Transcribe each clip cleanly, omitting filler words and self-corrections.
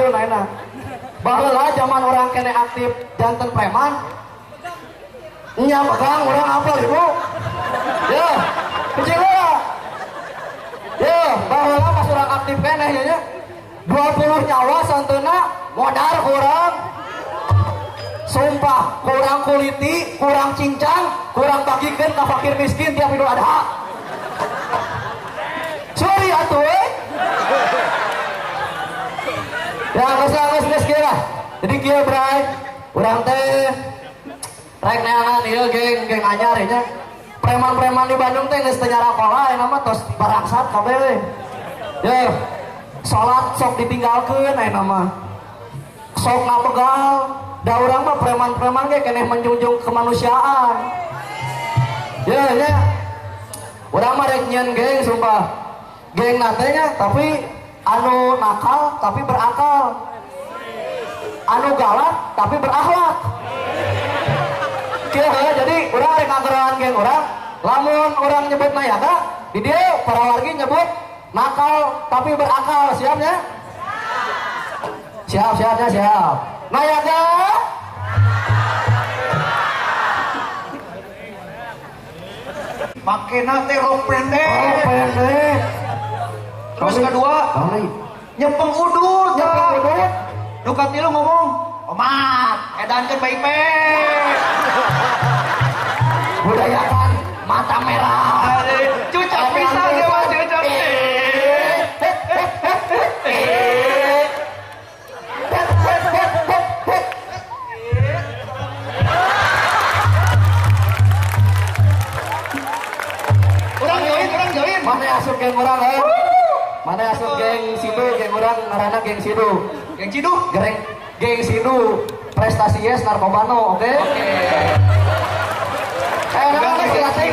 pensiun ayeuna. Baheula zaman orang kene aktif janten preman. Nya pegang urang apal ibu. Ya, kecil heula. Ya, baheula pas urang aktif keneh nya. 20 nyawa santeuna modar kurang. Sumpah, kurang kuliti, kurang cincang, kurang bagikeun ka fakir miskin tiap Idul Adha. Sorry atuh we. Ya, geus kieu lah. Jadi kieu bray, urang teh rek neangan ieu geng anyar nya. Preman-preman di Bandung teh geus teu nyarakola ayeuna mah tos barangsat kabeh we. Ye, salat sok ditinggalkeun ayeuna mah. Sok ngabegal. Da urang mah preman-preman ge keneh menjunjung kemanusiaan. Ye nya. Urang mah rek nyieun geng sumpah. Geng na teh nya tapi anu nakal tapi berakal. Anu galak tapi berakhlak. Kieu jadi urang rek ngageroan geng urang, lamun urang nyebut nayaga, di dieu para wargi nyebut nakal tapi berakal, siap nya? Siap, siapnya siap. Nayaga. Makena teh rok pendek. Rok pendek. Terus kedua, nyepeng udut, nyepeng udut. Nu katilu ngomong, omat, edankeun baik pe. Budayakan mata merah. Cucak pisan ge mah cucak. Urang join. Mana asup geng urang eh? Mana asup geng Sidu, geng urang ngaranna geng Sidu. Geng Sidu? Geng Sidu. Prestasi yes narkobano, oke? Oke. Urang geus latih.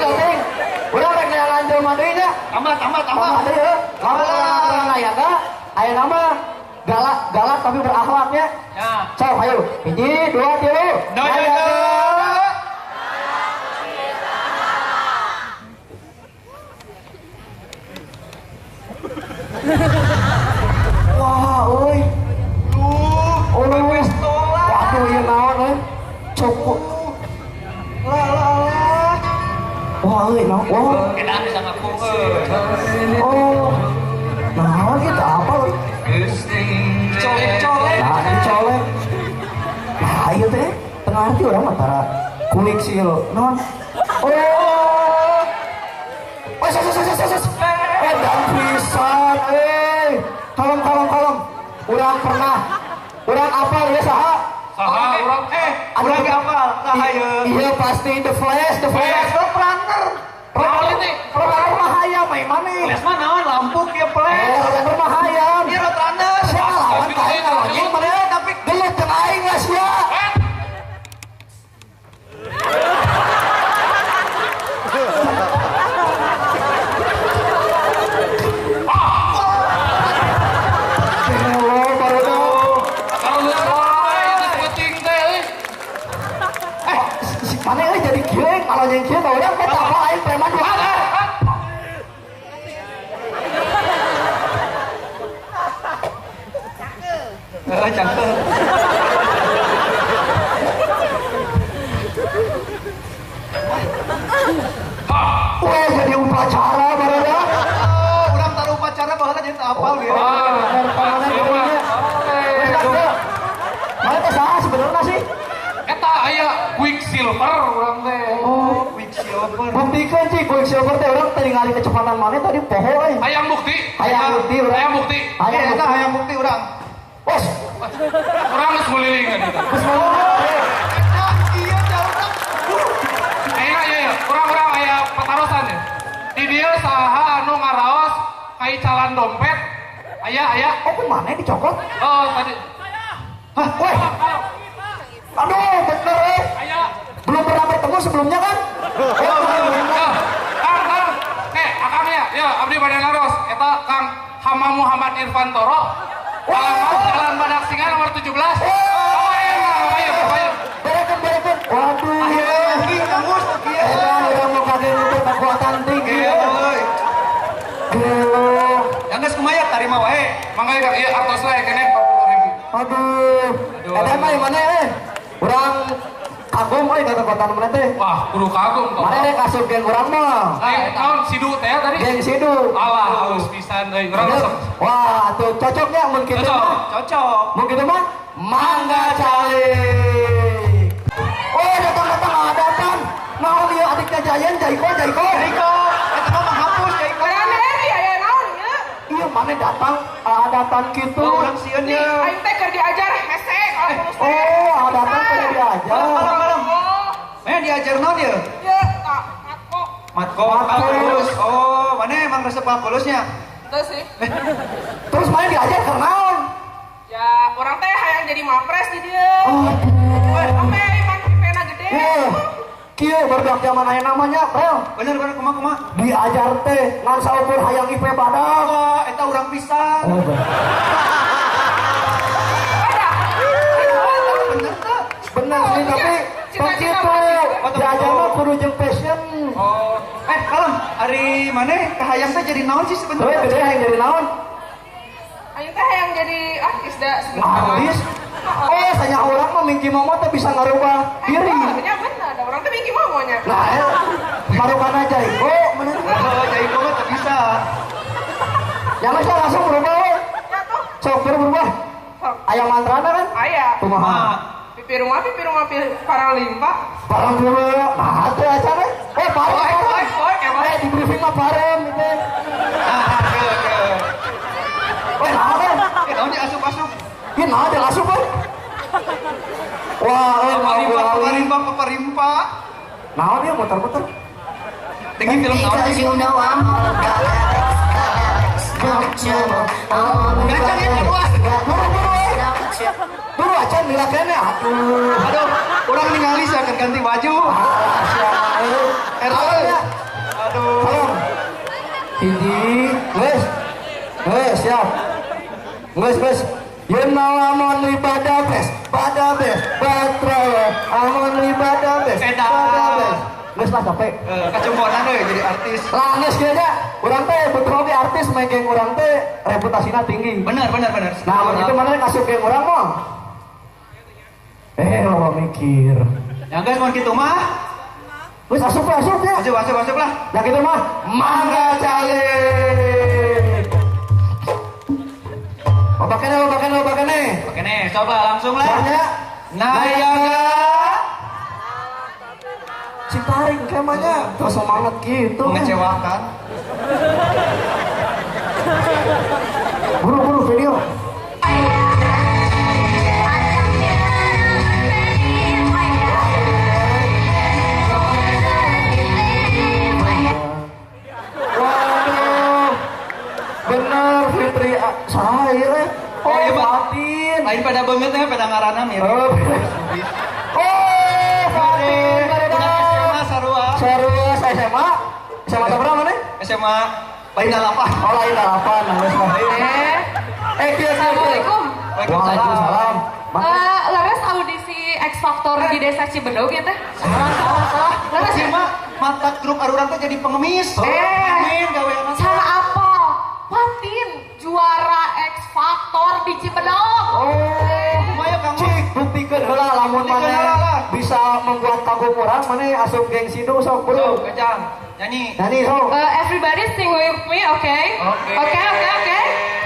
Urang rek neangan jelema deui nya. Tambah. Tambah deui heuh. Lamun urang nayaga, ayeuna mah galak tapi berakhlaknya. Ya. Sok ayo. 1, 2, 3. Nayaga. Wah, euy. Duh, oh, pistola. Waduh, ieu naon euy? Cukup. Lah. Wah, euy, naon? Wah. Edan bisa ngaku euy. Oh. Naon kitu apa euy? Colek-colek. Nah, dicolek. Nah, ieu teh tengah arti urang mah tara kulik sih ieu. Naon? Oh. Oh, sos. Edan pisan euy. Kalem. Urang pernah. Urang apal ya saha? Saha urang urang ge apal. Saha ieu? Iya pasti The Flash, The Flash. Roadrunner. Roadrunner mah hayam ai maneh. Flash mah naon lampu kieu flash. Roadrunner mah hayam. Ieu Roadrunner. Sia lawan ka aing ngalonyeng maneh tapi gelut jeung aing lah sia. Mana euy jadi kieu kalau yang kieu mah urang mah apa aing preman dua. Cakep. Cakep. Wah, jadi upacara barudak. Oh, urang taruh upacara baheula jadi teu apal ge. Mana teh saha sebenarnya sih? Eta aya Quicksilver urang teh. Oh, Quicksilver. Buktikeun cik Quicksilver teh urang teh ningali kecepatan maneh tadi poho euy. Hayang bukti. Hayang bukti urang. Hayang bukti. Eta hayang bukti urang. Wes. Urang geus ngulilingan eta. Geus ngulilingan. Eta ieu jauh. Ayeuna ieu urang-urang aya patarosan ya. Di dieu saha anu ngaraos kaicalan dompet? Aya aya. Oh, kumaha dicokot? Oh, tadi. Hah, weh. Aduh, bener eh. Belum pernah bertemu sebelumnya kan? Oh, Kang, Kang. Akang ya, ya abdi bade naros. Eta Kang Hama Muhammad Irfan Toro. Alamat Jalan Badak Singa nomor 17. Kabayun, kabayun, kabayun. Berekeun, berekeun. Waduh. Akhirnya kamus kieu. Eta urang nu kage kekuatan tinggi. Gelo. Yang geus kumaha tarima wae. Mangga ieu artos wae keneh 40.000. Eta mah mana urang kagum euy kata-kata mana teh. Wah, kudu kagum toh. Mana rek asup geng urang mah. Naon sidu teh tadi? Geng sidu. Alah, halus pisan euy. Urang resep. Wah, tuh cocoknya mun kitu mah. Cocok. Mun kitu mah mangga calik. Oh, datang-datang adatan. Naon ieu adiknya Jayen, Jaiko, Jaiko. Jaiko, eta mah menghapus Jaiko. Aya naon ieu? Iya, mana datang adatan kitu. Urang sieun ye. Aing teh keur diajar hese kalau teh. Oh, adatan keur diajar. Kalem. Mana diajar naon ieu? Ieu tah, matko. Matko kalkulus. Oh, mana emang resep kalkulusnya? Teu sih. Terus mana diajar keur naon? Ya, urang teh hayang jadi mapres di dieu. Oh, ampe emang pena gede. Kieu barudak zaman aya namanya, Rel. Bener kumaha. Diajar teh ngan saukur hayang IP badak. Wah, eta urang pisan. Oh, bener teh. Bener sih, tapi cita-cita diajar mah kudu jeung passion. Oh, kalem, ari maneh kahayang teh jadi naon sih sebenarnya? Gede hayang jadi naon? Aing teh hayang jadi artis da sebenarnya. Artis? Oh, saya orang mah Mingki Momo teh bisa ngarubah diri. Ya bener, ada orang teh Mingki Momonya. Nah, marukana Jaiko, bener. Oh, Jaiko mah teu bisa. Ya mah langsung berubah we. Ya tuh. Sok berubah. Aya mantrana kan? Aya. Kumaha? Pipi rumah parang limpa. Parang limpa. Nah, teh acan we. Parang. Di briefing mah parang gitu. Ah, oke. Oh, nah teh. Naon di asup-asup? Ini nah ada asup we. Wah, parimpa. Naon dia muter-muter. Tinggi film naon sih? Gancang ya keluar. Buru acan dilakukan ya. Aduh, orang ningali saya akan ganti baju. Aduh. Hiji, geus. Geus, siap. Geus. Yeun amon ibadah bes, pada bes, batra amon ibadah bes, pada bes. Geus lah capek. Kacumponan euy jadi artis. Lah geus kieu nya, urang teh betul oge artis main geng urang teh reputasina tinggi. Bener. Nah, mun kitu mana kasup geng urang mah? Loba mikir. Ya geus mun kitu mah. Geus asup ya. Asup lah. Ya kitu mah mangga calik. Obakene. Oke, coba langsung lah. Nayaga. Citaring kemanya, tuh semangat gitu. Mengecewakan. Buru-buru video. Waduh, bener Fitri saya. Oh, iya, Fatin. Lain pada banget ya, pada ngarana mirip. Oh, Fatin. Budak SMA sarua. Sarua SMA. SMA berapa mana? SMA lain 8. Oh, lain 8. Assalamualaikum. Waalaikumsalam. Laras audisi X Factor di Desa Cibedog ya teh? Salah. Laras ya mah mata grup arurang teh jadi pengemis. Amin gaweana. Salah apa? Fatin juara X Factor di Cibedog. Oh, lumayan kamu. Cik, buktikeun heula lamun maneh bisa membuat kagum urang maneh asup geng sidu sok bro. Sok, kejang. Nyanyi. Nyanyi sok. Everybody sing with me, okay? Oke.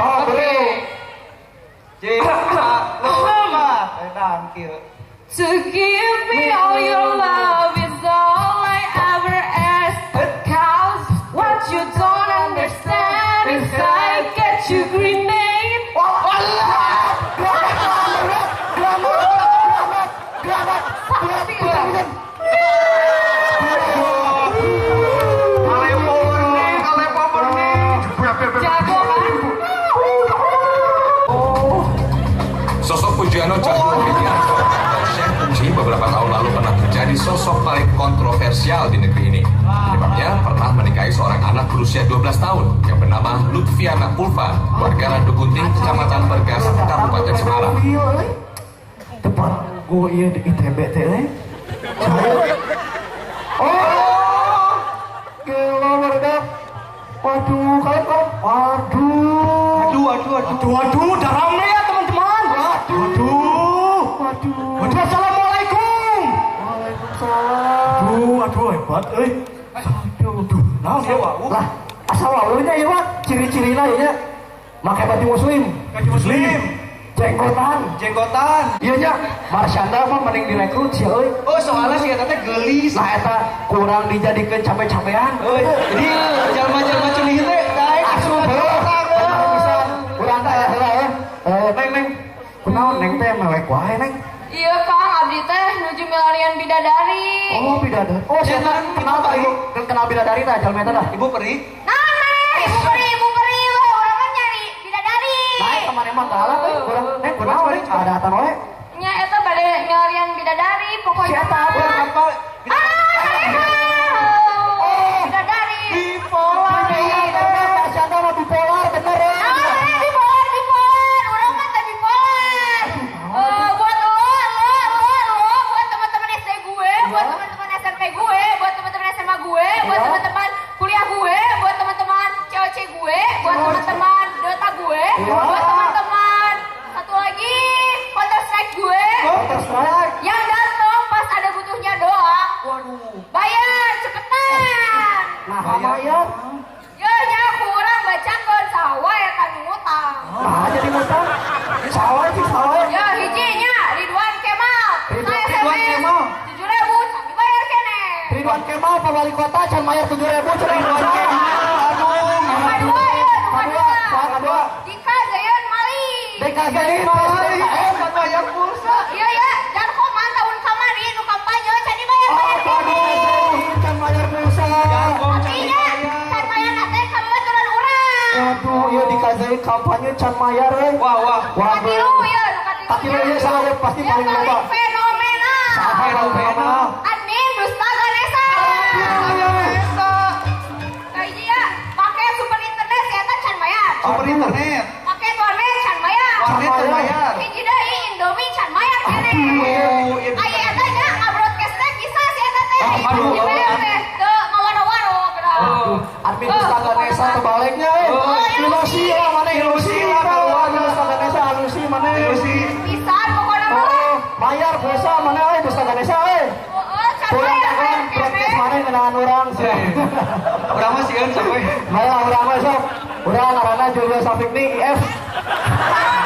Oke. Cinta lupa edan kieu. To give me all your love is all I ever ask. 'Cause what you don't understand is I get you grenade. Granat. Jago kan? Sosok Pujiano Cahyo Widianto atau Syekh Puji beberapa tahun lalu pernah menjadi sosok paling kontroversial di negeri ini. Penyebabnya pernah menikahi seorang anak berusia 12 tahun yang bernama Lutfiana Ulfa, warga Randu Gunting, Kecamatan Bergas, Kabupaten Semarang. Tepat gue iya di ITB teh. Oh, gila mereka. Waduh, kalian kok. Waduh. Aduh, udah rame ya teman-teman. Waduh. Hebat euy. Aduh, naon ya? Lah, asal wawuhnya ieu mah ciri-cirina ieu nya. Make baju muslim. Baju muslim. Jenggotan. Jenggotan. Iya nya, Marshanda mah mending direkrut sih euy. Oh, soalnya si eta teh geulis. Lah eta kurang dijadikeun cape-capean. Euy, jadi jalma-jalma ceuli teh daek asup heuh. Bisa urang teh heula ya. Neng neng. Kunaon neng teh melek wae neng? Iya Kang, abdi teh nuju milarian bidadari. Oh, bidadari. Oh, saya kenal tah ibu. Kenal bidadari tah jalma eta tah. Ibu peri. Nah, ibu peri, weh urang mah nyari bidadari. Naik kemana emang kalah euy, urang neng kunaon euy, ada wae. Nya eta bade milarian bidadari pokoknya. Si eta apa? Ah, bidadari. Bipolar. Marshanda mah bipolar bener euy. Ah, bipolar, bipolar. Urang mah teh bipolar. Buat lo, buat teman-teman SD gue, buat teman-teman SMP gue, buat teman-teman SMA gue, buat teman-teman kuliah gue, buat teman-teman COC gue, buat teman-teman Dota gue, buat teman-teman satu lagi Counter Strike gue. Counter Strike. Yang datang pas ada butuhnya doang. Waduh. Bayar cepetan. Nah, bayar. Ya, nya kurang bacakeun saha ya kan ngutang. Nah, jadi ngutang. Saha sih saha. Ya, hijinya Ridwan Kemal. Saya Ridwan Kemal. 7.000 can dibayar kene. Ridwan Kemal Pak Wali Kota can bayar 7.000 cenah. Ridwan Kemal. Aduh. Kadua ya, kadua. Kadua. Dika Zayan Malik. Dika Zayan Malik. Can bayar pulsa. Iya ya, dan koman tahun kamari nu kampanye can dibayar kene. Can bayar pulsa. Tapi nya can bayar teh ka babaturan urang. Aduh, ieu Dika Zayan kampanye can mayar euy. Wah, wah. Katilu ya, nu katilu. Katilu ieu saha pasti paling loba. Fenomena. Fenomena. Admin Dusta Ganesa. Ganesa. Kahiji ya, pake super internet si eta can bayar. Super internet. Pake warnet can bayar. Warnet can bayar. Hiji deui Indomie can bayar kene. Aya eta nya ngabroadcast teh bisa si eta teh. Aduh. Dibayar teh teu ngawaro-waro geura. Admin Dusta Ganesa tebaliknya euy. Ilusi lah mana ilusi lah Dusta Ganesa ilusi mana ilusi. Pisan pokona mah. Bayar pulsa mana euy Dusta Ganesa euy. Heeh, can Kurang bayar dagang broadcast mana ngeunaan urang sih. Urang mah sieun sok we. Maya urang mah sok. Urang ngaranna Julio Safikni IF. Nah,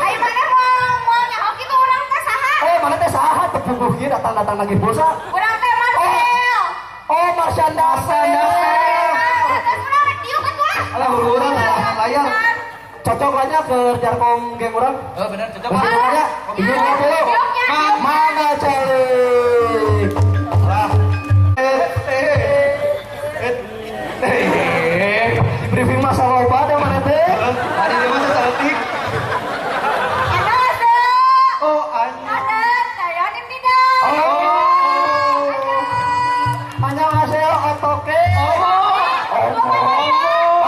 ieu maneh moal nyaho kitu urang teh saha? Eh, mana teh saha teu puguh ieu datang-datang lagi pulsa. Urang teh Marcel. Oh, Marshanda. Terus urang rek diuk atuh lah. Alah urang layar. Cocok lah nya ke jarkom geng urang. Oh, bener cocok. Lah. Ieu diuknya. Mana calik? Lah. Di briefing masalah loba ada mana teh? Ada di mana saeutik? Ada ada. Oh, ada. Saya tidak. Oh. Annyeonghaseyo otoke. Oh.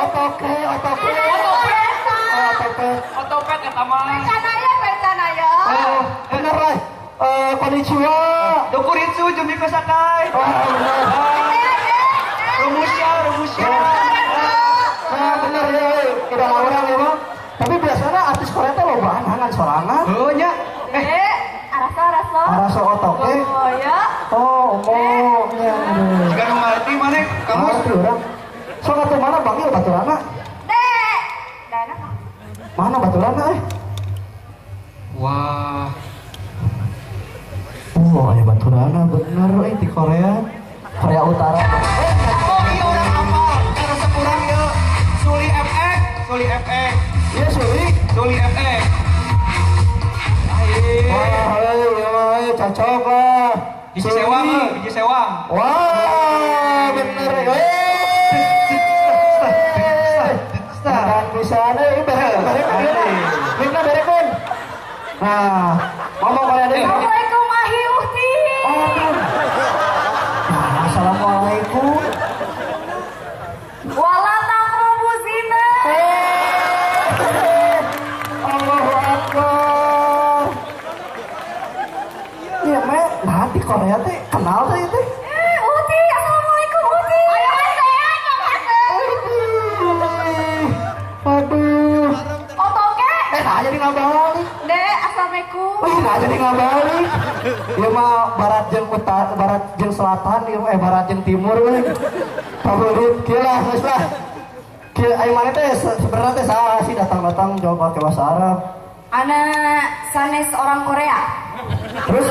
Otoke, otoke. Otoke. Otopet eta mah. Rencananya, rencananya. Oh, bener lah. Konnichiwa. Dokuritsu Jumiko Sakai. Oh, bener. Rumusya, rumusya. Nah, bener ya, udah orang ya, Bang. Tapi biasanya artis Korea teh lobaan hangan sorangan. Oh, nya. Araso, araso. Araso otoke. Oh, ya. Oh, omong. Ya. Jika nu ngarti maneh, kamu urang. Sok atuh mana panggil baturana? Dek. Daerah mana baturana eh? Wah. Oh, aya baturana bener euy di Korea. Korea Utara. Oh, iya orang apa? Karena kurang ya. Suli FX, Suli FX. Iya, Suli. Suli FX. Wah, iya, cocok lah. Biji sewang, biji sewang. Wah, bener. Dan bisa nih, berekin, berekin. Minta berekin. Nah, ngomong Korea deh. Assalamualaikum ahi uhti. Nah, assalamualaikum. Wala taqrabu zina. Allahu Akbar. Ya, Mek, nah di Korea teh kenal teh teh. Uti, assalamualaikum Uti. Aduh, Aduh. Otoke. Nah jadi nggak balik. Dek, assalamualaikum. Assalamualaikum. Wih, nggak jadi nggak balik. Ieu mah barat jeung utara, barat jeung selatan, ieu barat jeung timur euy. Favorit kieu lah, geus lah. Kieu aing maneh teh sebenarnya teh salah sih datang-datang jawab pakai bahasa Arab. Ana sanes orang Korea. Terus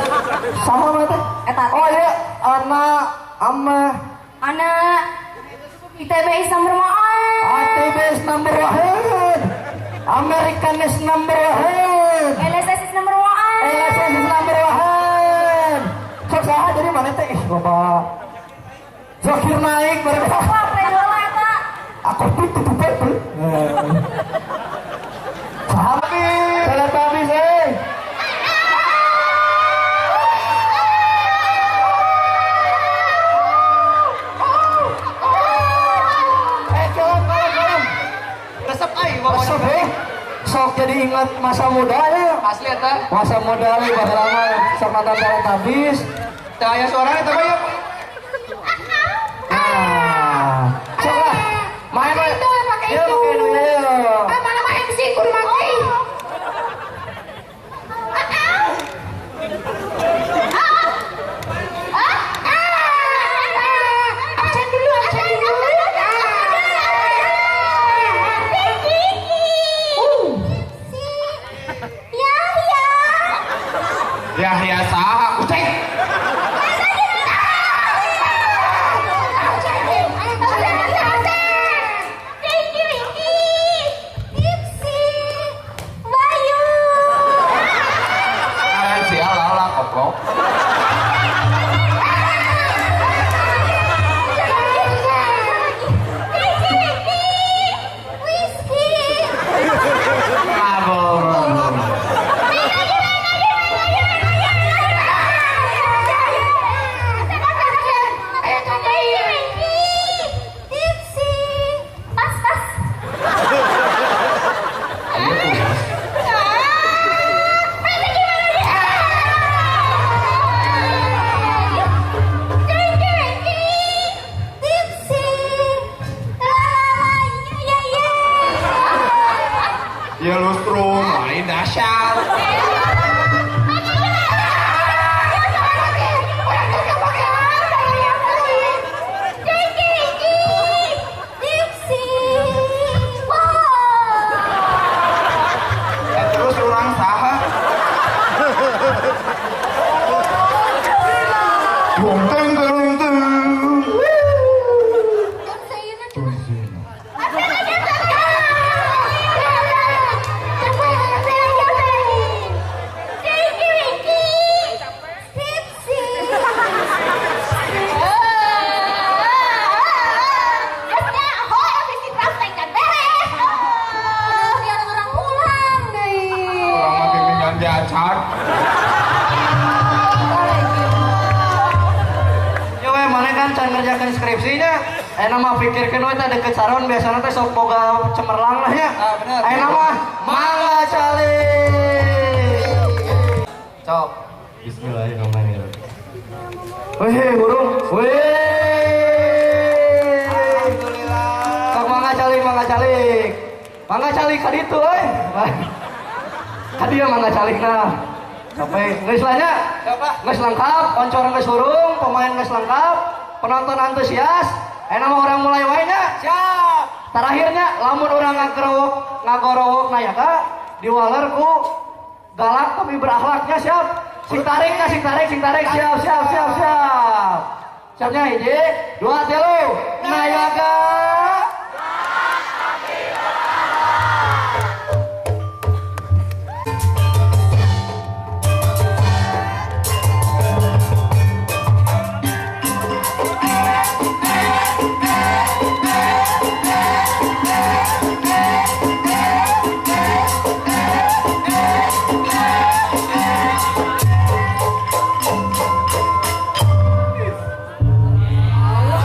sama mana teh? Eta. Oh iya, ana ama Ana ITB is number one. ATB is number one. American is number one. LSS is number one. LSS is number one. Sok saha jadi mana teh? Ih, loba. Zakir naik bareng. Wah, predola eta. Aku tuh tuh tuh. Saha? Teletubbies eh. Kalem. Resep aing Resep eh. Sok jadi ingat masa muda ya. Asli eta. Masa muda lu bakal lama sok nonton Teletubbies. Teu aya suarana teh mah ya. Nah, sok lah. Main we. Itu, pakai Iya, itu. pakai itu, iya. Ah, mana mah MC kudu make. Absen dulu, absen dulu. Yahya saha? Uceng. Kalian sia lala koplok. Ya lustrum, lain dahsyat. Terus orang saha? Dung teng teng teng. Orang mah bimbingan diacar. Ya we mana kan can ngerjakeun skripsinya. Enak mah pikirkeun we teh deket saron biasana teh sok boga cemerlang lah nya. Ah, bener. Ayeuna mah mangga calik. Cok. Bismillahirrahmanirrahim. Wih, burung. Wih. Alhamdulillah. Sok mangga calik, mangga calik. Mangga calik ka ditu euy. Ka dieu mangga calikna. Sampai geus lah nya. Siap lah. Geus lengkap, oncor geus hurung, pemain geus lengkap, penonton antusias. Ayeuna mah urang mulai wae nya. Siap. Terakhirnya lamun urang ngagerowok ngagorowok nayaka diwaler ku galak tapi berakhlaknya siap. Sing tarik nya, sing tarik, sing tarik, siap, siap, siap, siap. Siapnya hiji, dua, tilu. Nayaka. Allah.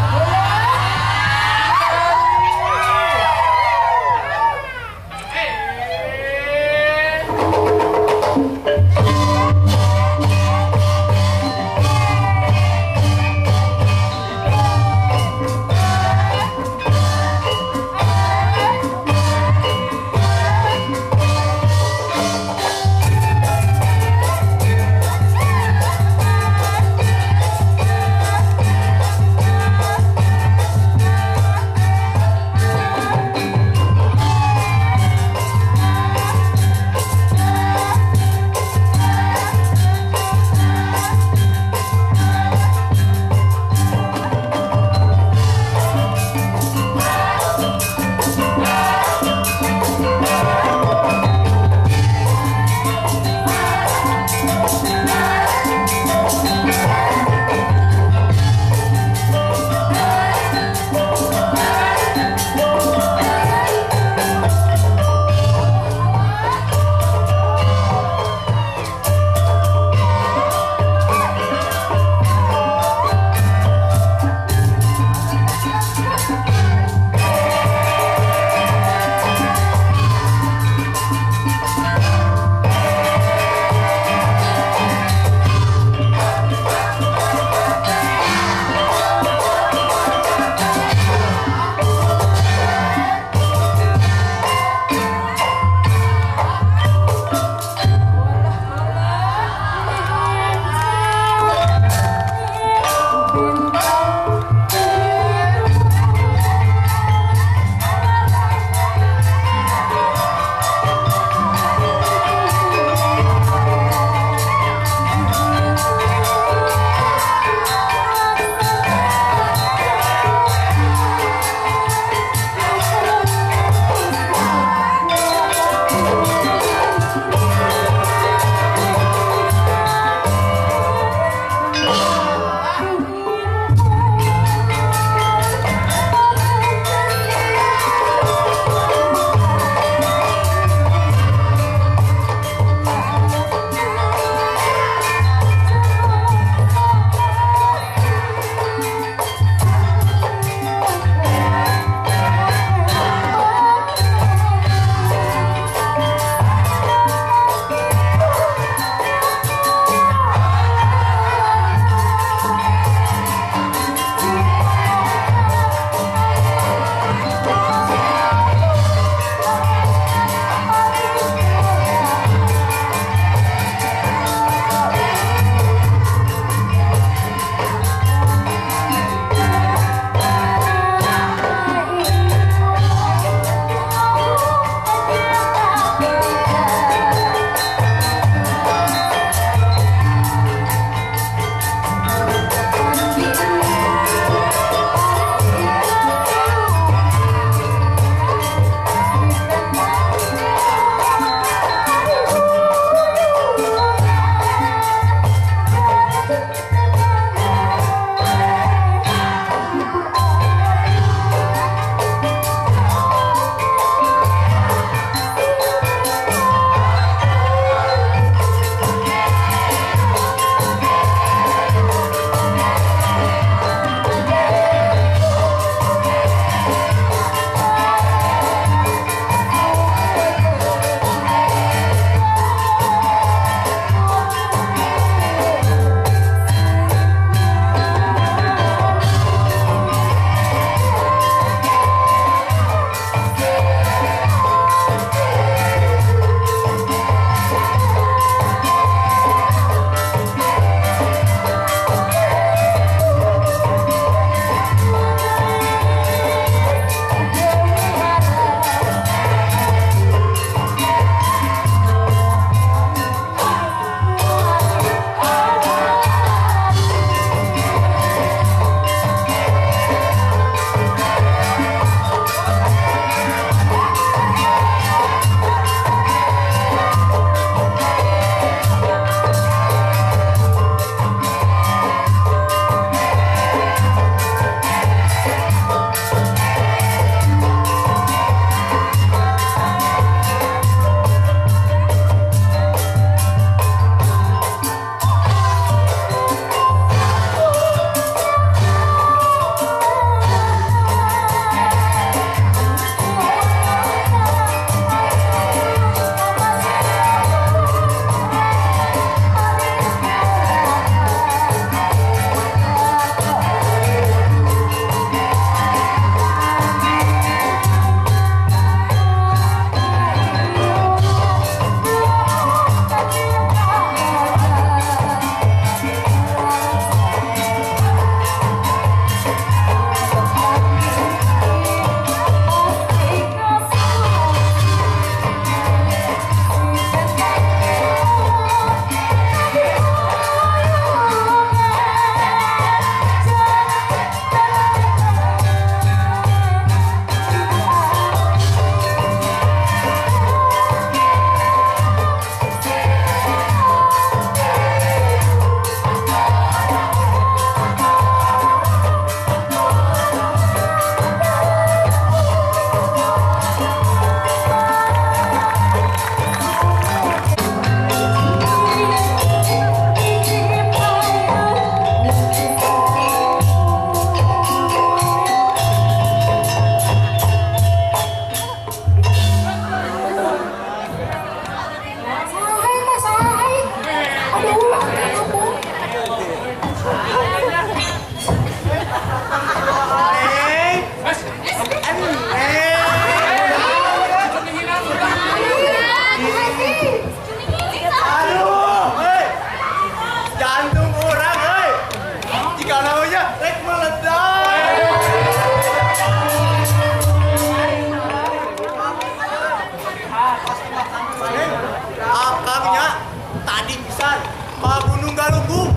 Akangnya tadi pisan ka Gunung Galunggung.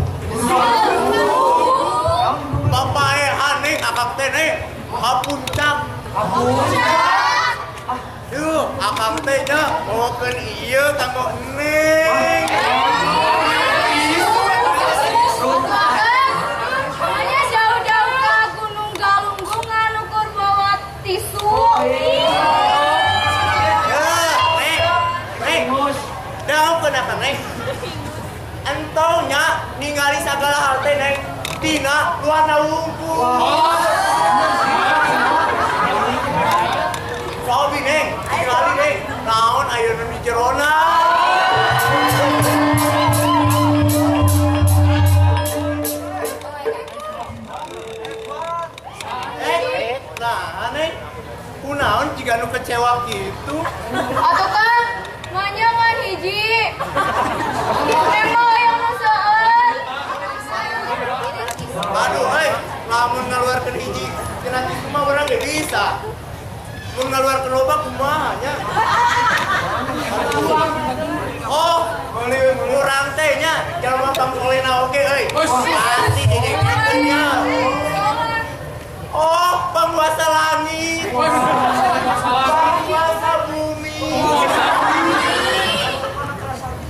Bapak neng akang teh neng ka puncak. Puncak. Duh, akang teh nya bawakeun ieu kanggo neng. Makanya jauh-jauh ke Gunung Galunggung nganukur bawa tisu. Ya, neng, neng. Daun akang neng. Entong nya ningali sagala hal teh neng tina luarna wungkul. Sobi neng, ningali neng, naon ayeuna di jerona. Nah, neng, kunaon jiga nu kecewa gitu. Atuh kan, manya ngan hiji. Memang yang nu seueur. Aduh, lamun ngaluarkeun hiji cenah kitu mah urang ge bisa. Mun ngaluarkeun loba kumaha nya? Oh, urang teh nya jalma pangolena oge euy. Pasti didengekeun nya. Oh, penguasa langit. Penguasa bumi.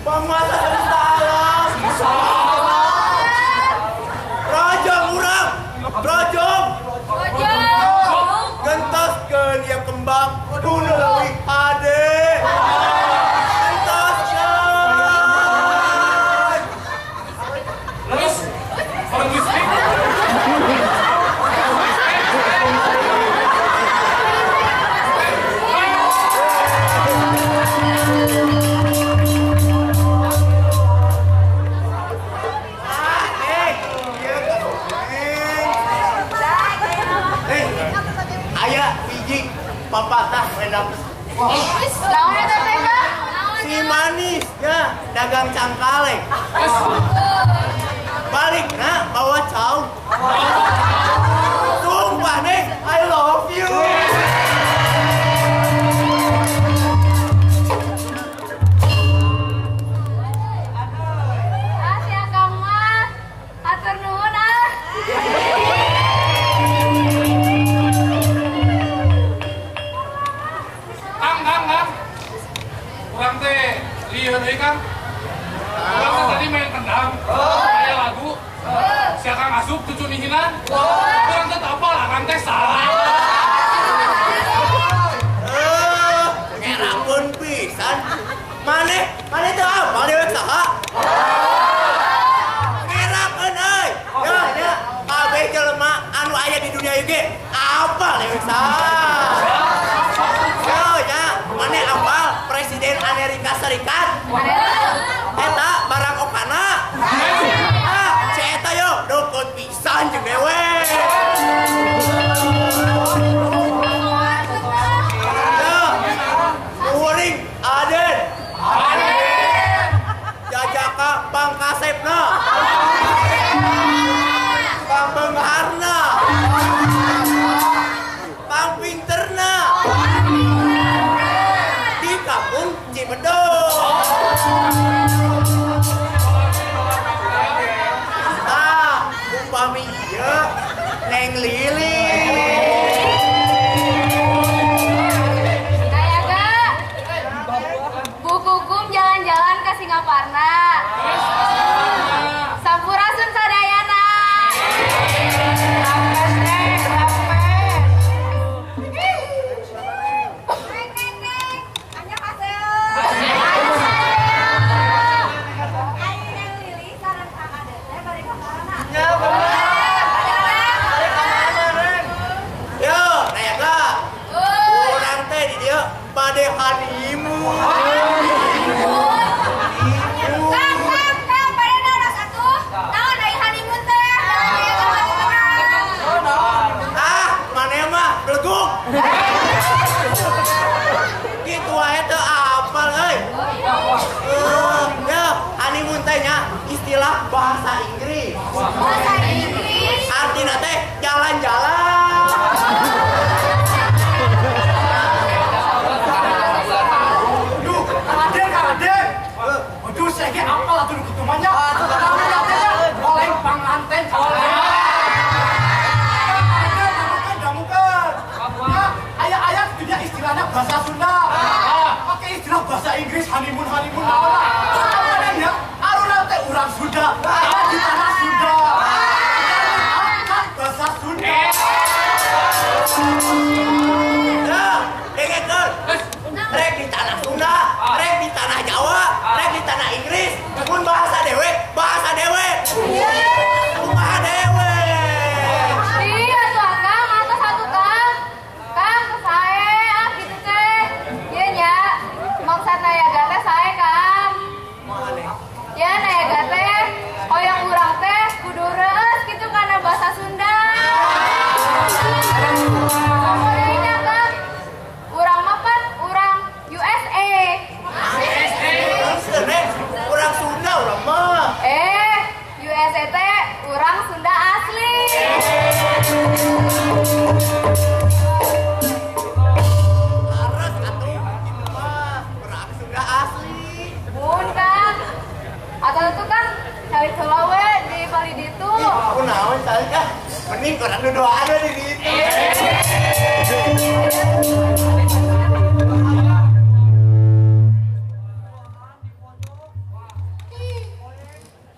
Penguasa semesta alam. Rajong urang, rajong. Gentoskeun ieu kembang nu leuwih hade. Gentoskeun. Terus orang listrik. Papatah enak. Si manis ya dagang cangkaleng. Balik nah bawa cau. Sumpah nih, I love you. Ah, si akang mah hatur nuhun ah. Kang, urang teh lieur euy Kang. Urang teh tadi main kendang, aya lagu. Si Akang asup cucu nihinan. Urang teh teu apal, Akang teh salah. Ngerakeun pisan. Maneh, maneh teu apal dewek saha? Ngerakeun euy. Ya, ya, kabeh jelema anu aya di dunia ieu ge apal dewek saha. Maneh apal Presiden Amerika Serikat? Eta Barack Obama. Ah, si eta yo dukun pisan jeung dewek. Yo, kuring Aden. Aden. Jajaka pangkasepna. Pangbeungharna. Pangpinterna. Di kampung Cibedug. Ah, upami ieu Neng Lili. Kayak gak? Bu Kukum jalan-jalan ke Singaparna. Sunda. Di tanah Sunda. Bahasa Sunda. Nah, dengekeun. Rek di tanah Sunda, rek di tanah Jawa, rek di tanah Inggris, mun bahasa dewe, bahasa dewe. Kumaha dewe. Iya tuh Kang, atau satu Kang. Kang, sae ah gitu teh. Ieu nya, maksud nayaga teh sae Kang. Ya nayaga teh hoyong urang teh kudu reueus kitu kana bahasa Sunda. Komo Kang. Urang mah pan urang USA. Urang Sunda urang mah. USA teh urang Sunda asli. Harus atuh gitu mah. Urang Sunda asli. Mun Kang. Atau itu kan cari heula we di pali ditu. Aku naon cari kah? Mending urang nu doaan we di ditu.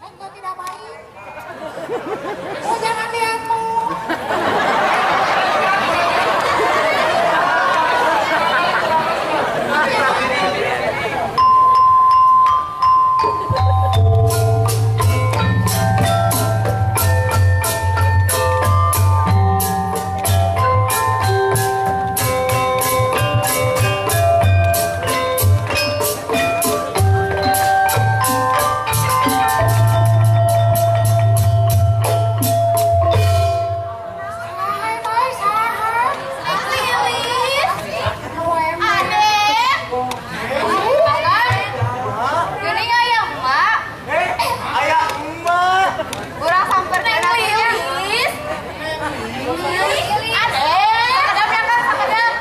Engkau tidak baik. Oh, jangan lihatmu. Hai, baik, saha. Lilis. Adek. Kang. Geuning aya emak. Aya emak. Urang samperkeun atuh Lilis. Adek. Sakedap ya Kang, sakedap.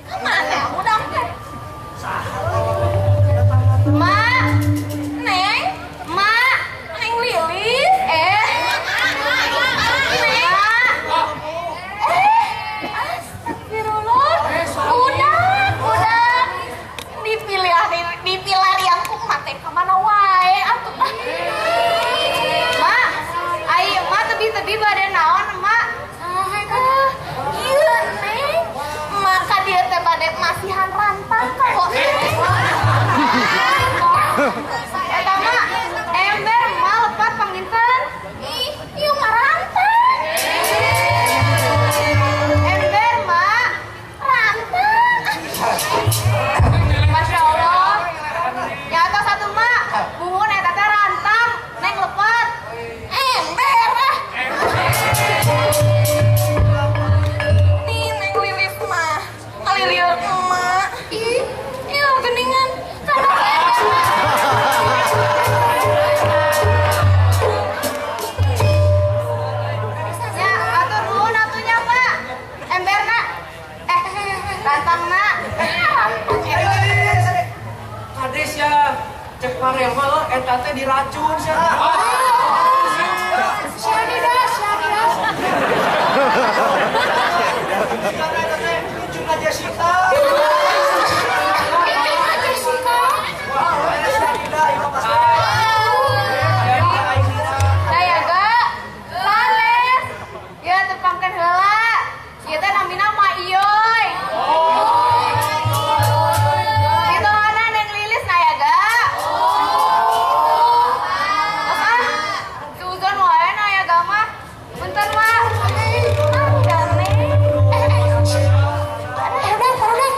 Kemana udah teh? Mak, Neng, Mak, Neng Lilis, Neng. Astagfirullah. Udah. Dipilih yang kumat teh ka mana wae atuh. Mak, ai emak tebi-tebi bade naon emak? Ieu Neng, maka dia teh bade masihan rantang kok. Eta mah ember mah lepat panginten. Ih, ieu mah rantang. Ember mah rantang. Masya Allah. Ya atau satu mak, bungun eta teh rantang, neng lepat. Ember ah. Nih Neng Lilis mah, ngalilir emak. Ih, ieu geuningan. Kana ember mah. Ya, atur nuhun atunya, Pak. Emberna. Rantangna. Kades ya, cek parel mah lo, eta teh diracun sia. Syanidas, syanidas. Karena eta teh cucuna Jessica. Ini aja suka. Wah, eta Syanida ieu pasti. Nayaga, sanes. Ya tepangkeun heula. Ieu teh namina Ma Iyoy. Ditohana Neng Lilis Nayaga. Terus ah, suuzon wae Nayaga mah. Punten mah. Ah, gane. Barudak, barudak.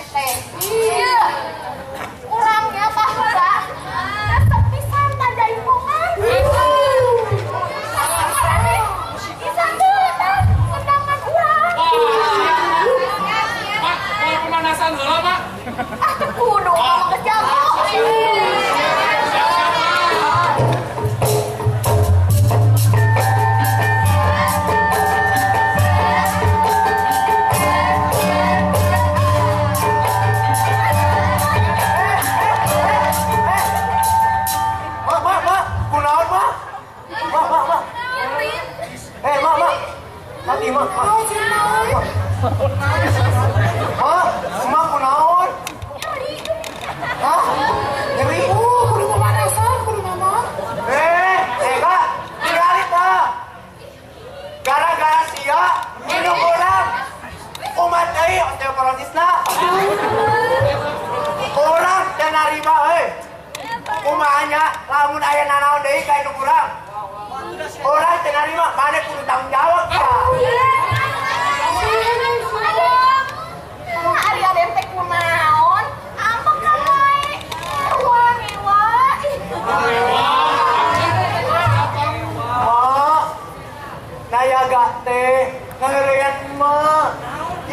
teh. Iya. Urangnya baheula resep pisan tajaipongan. Bisa tuh undangan urang. Mak, mau pemanasan heula, Mak? Ah, teu kudu mah geus jago. Mak, kunaon? Hah? Nyeri? Kudu pemanasan, kudu mama. Kak, tinggalin ta. Gara-gara sia minum urang umat deui osteoporosisna. Urang teu narima euy. Kumaha nya lamun aya nanaon deui ka indung urang. Urang teu narima, maneh kudu tanggung jawab ta. Ari aden teh kunaon? Ambek ka wae. Wah, ngewa. Mak, nayaga teh ngaheureuyan emak.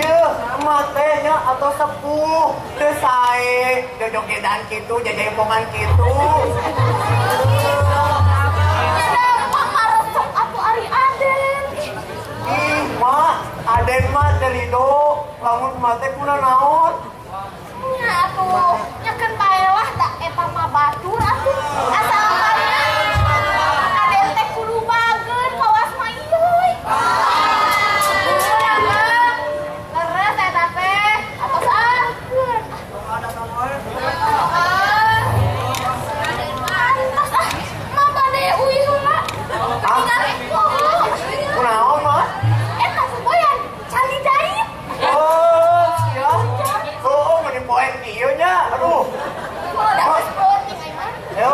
Yeuh, emak teh nya atau sepuh teu sae jojogedan kitu, jajaipongan kitu. Mak maresep atuh ari aden. Ih, mak, aden mah teu rido. Lamun emak teh kuna naon? Nya atuh, nyakeun bae lah da eta mah batur atuh. Asal mana aden teh kudu bageun kawas mah ieu. Leres eta teh atos angkeun. Atos ah, mah bade uih heula. Ketinggalan poho. Kunaon, mak? Eta popoyan candi jahit. Oh, sia. Oh, meni poe kieu nya. Aduh. Oh, da geus penting ai mah. Yo.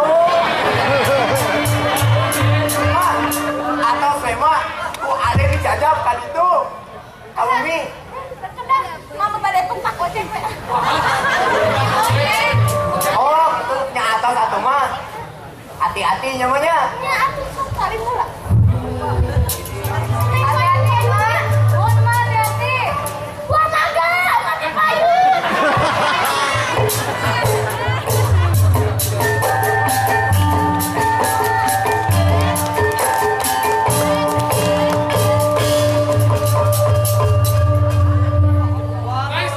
Mak, atau saya mah ku ade dijajab ka ditu. Ka bumi. Kedah, mama bade tumpak ojek we. Oh, nya atos atuh mah. Hati-hati nya mah nya. Nya atuh sok salim heula. Hati-hati, Mak. Nuhun, Mak, hati-hati. Wah, mangga, mati payun. Guys,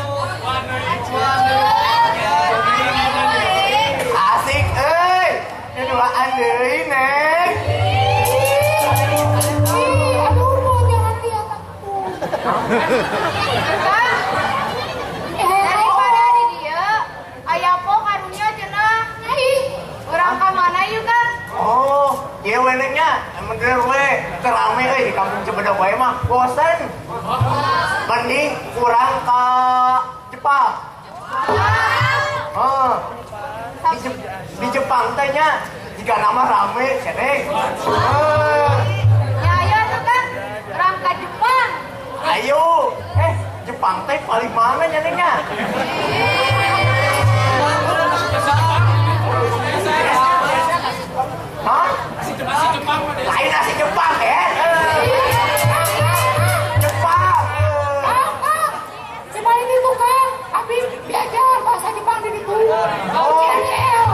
Asik euy. Duaan deui, Neng. Ih, aduh, mau jangan lihat aku. Daripada di dieu, aya po karunya cenah. Ih, Urang ka mana yuk, Kang? Oh, ieu we Neng nya. Emang bener we. Teu rame euy di kampung Cibedog wae mah. Bosen. Mending urang ka Jepang. Oh. Di Jepang teh nya jika nama rame ceneng. Ya ayo tuh Kang, urang ka Jepang. Ayo. Jepang teh paling mana nya Neng nya? Hah? nasi Jepang mah deh. Lain nasi Jepang ya? Jepang. Kang, coba ini tuh Kang, abi diajar bahasa Jepang di ditu. Oh. CNL.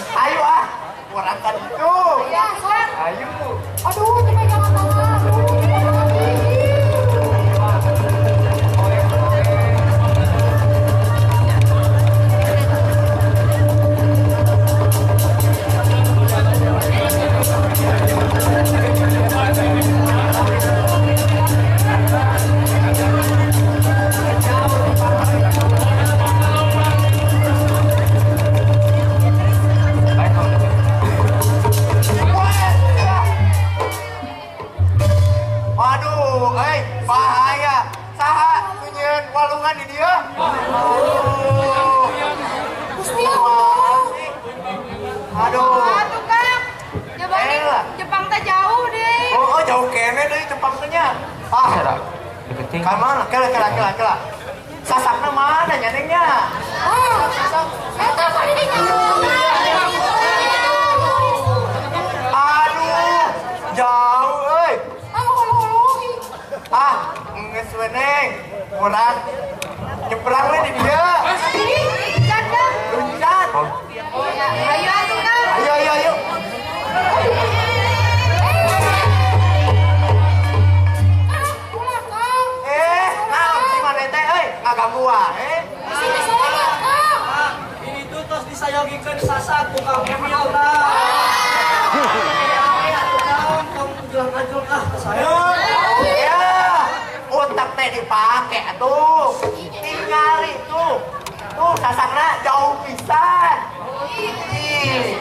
Ayo ah, urang ka ditu. Ya, Kang. Ayo. Aduh, coba jangan tangan. Aduh, coba Waduh, bahaya. Saha nu nyieun walungan di dieu? Aduh. Gusti Allah. Aduh. Atuh, Kang. Coba nih, Jepang teh jauh deh. Oh, jauh kene deui Jepang teh nya. Ah, ka mana? Kela kela kela kela. Sasakna mana nya nengnya? Ah, eta mah di dinya. Aduh, jauh euy. Ah, geus we neng. Urang nyebrang we di dieu. Luncat. Ayo atuh Kang. Ayo ayo ayo. Naon sih maneh teh euy, ngaganggu wae. Sini selamat Kang. Ini tuh tos disayogikeun sasak ku Kang Emil tah. Tong julang-ajul ah ke saya. Ya, otak teh dipake atuh. Tingali tuh. Tuh sasakna jauh pisan. Ih.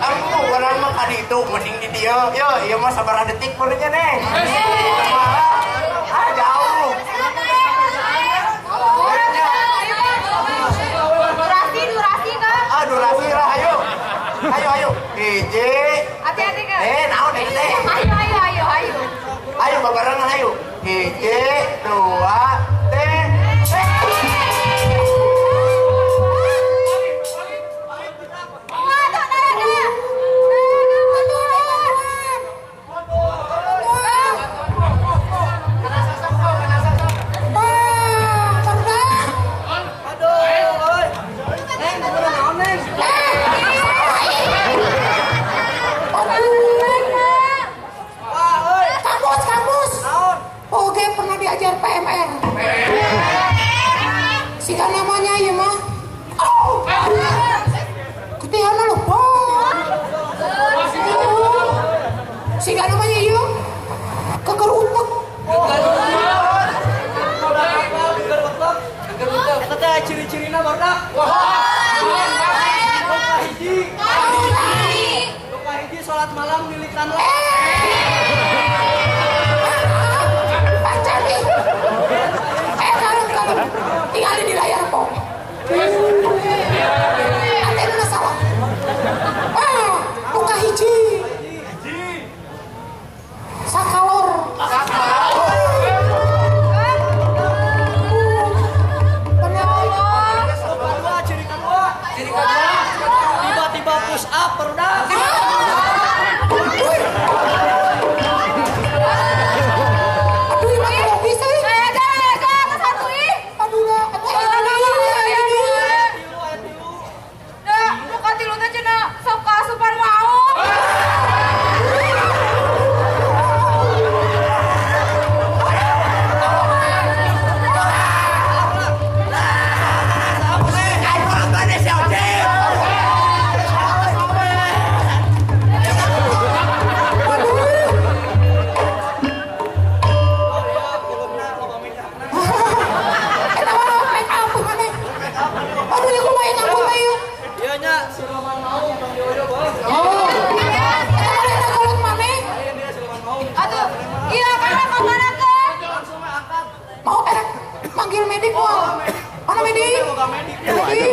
Aku urang mah ka ditu mending di dieu. Yo, ieu mah sabaraha detik meureunnya neng. Ah, jauh. Durasi, durasi Kang. Ah, durasi lah, ayo. Ayo, ayo. Hiji. Hati-hati Kang. Naon eta teh? Ayo, ayo, ayo, ayo. Ayo babarengan ayo. Hiji, dua, tiga. Waduh, naraga. Aduh, euy. Neng, kumaha naon neng? Wah, euy. Kamus, kamus. Naon? Oke, pernah diajar PMR. Sika namanya ieu mah. Oh. Ketiana lupa. Sika namanya ieu. Keker utek. Geger utek. Eta teh ciri-cirina barudak. Luka hiji. Luka hiji salat malam lilitan lah. Pacar nih. Kalau kalau tinggal di layar kok. Antena salah. Ah, luka hiji. Sakalor. Luka dua, ciri kedua. Ciri kedua. Tiba-tiba push up barudak. Aduh, emang kalau bisa ya. Ada, ada, ada satu ih. Aduh, dah. Aduh, aduh, aduh. Tilu, aya tilu. Dah, muka tilu teh cenah sok kaasupan mau. Ayo nonton si Ojek. Oh iya, kulupna loba minyakna. Eta mah make up mana? Aduh, ya kumaha ngangkut teh ieu. Ieu nya siluman maung tong dioyo beuh. Oh. Eta mah eta kolot maneh. Lain dia siluman maung. Atuh, iya karena kemana ke? Langsung we angkat. Mau manggil medik moal. Mana medik? Boga medik. Medik.